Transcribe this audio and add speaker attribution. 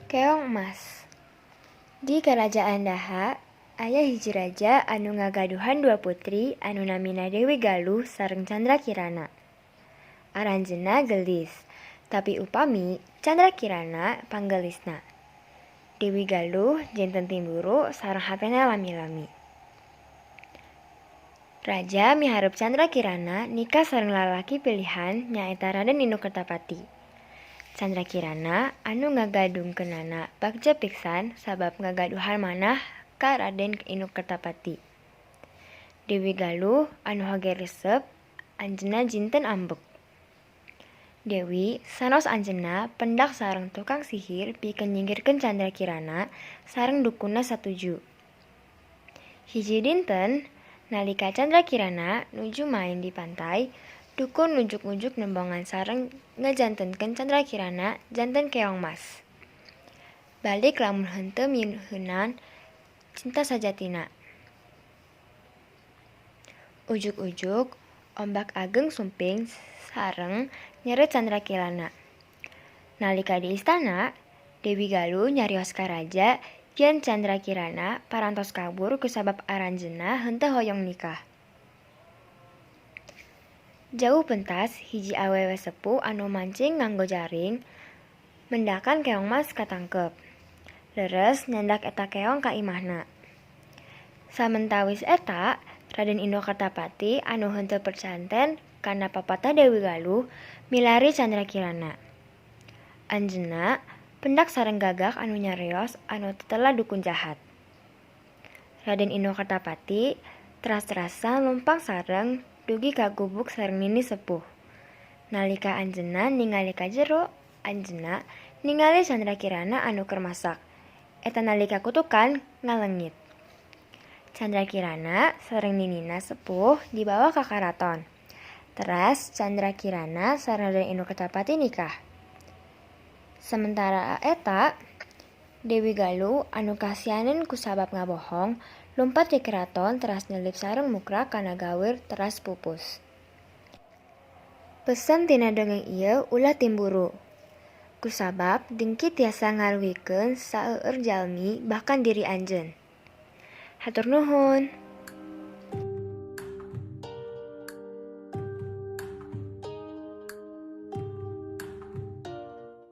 Speaker 1: Keong Emas. Di Karajaan Daha, aya hiji raja anu ngagaduhan dua putri anu namina Dewi Galuh sareng Candra Kirana. Aranjeunna geulis, tapi upami Candra Kirana panggeulisna. Dewi Galuh janten timburu sareng hatena lami-lami. Raja miharep Candra Kirana nikah sareng lalaki pilihan nyaeta Raden Inuk Kertapati. Candra Kirana anu ngagadungkeunana bagja pisan sabab ngagaduhan manah ka Raden Inuk Kertapati. Dewi Galuh anu hoge resep anjeunna jinten ambek. Dewi sanaos anjeunna pendak sareng tukang sihir pikeun nyingkirkeun Candra Kirana sareng dukunna satuju. Hiji dinten, nalika Candra Kirana nuju maen di pantai, dukun ujug-ujug nembongan sareng ngajantenkeun Candra Kirana janten keong mas. Balik lamun henteu nyuhunkeun cinta sajatina. Ujug-ujug ombak ageng sumping sareng nyeret Candra Kirana. Nalika di istana, Dewi Galuh nyarios ka raja yen Candra Kirana parantos kabur kusabab aranjeunna henteu hoyong nikah. Jauh pentas hiji awewe sepuh anu mancing nganggo jaring, mendakan keong mas katangkep. Leres nyandak eta keong ka imahna. Samentawis eta, Raden Indra Kertapati anu henteu percanten kana papatah Dewi Galuh milari Candra Kirana. Anjeunna pendak sareng gagak anu nyarios anu tetela dukun jahat. Raden Indra Kertapati teras-terasan lumpang sareng dugi ka gubuk sareng nini sepuh. Nalika anjeunna ningali ka jero, anjeunna ningali Candra Kirana anu keur masak. Eta nalika kutukan ngaleungit. Candra Kirana sareng ninina sepuh dibawa ka karaton. Teras Candra Kirana sareng Raden Inuk Kertapati nikah. Sementara eta, Dewi Galuh anu kasihaneun kusabab ngabohong, lumpat ti keraton teras nyelip sareng mukra kana gawir teras pupus. Pesen tina dongeng ieu ulah timburu. Kusabab dengki tiasa ngaruhikeun saeueur jalmi bahkan diri anjeun. Hatur nuhun.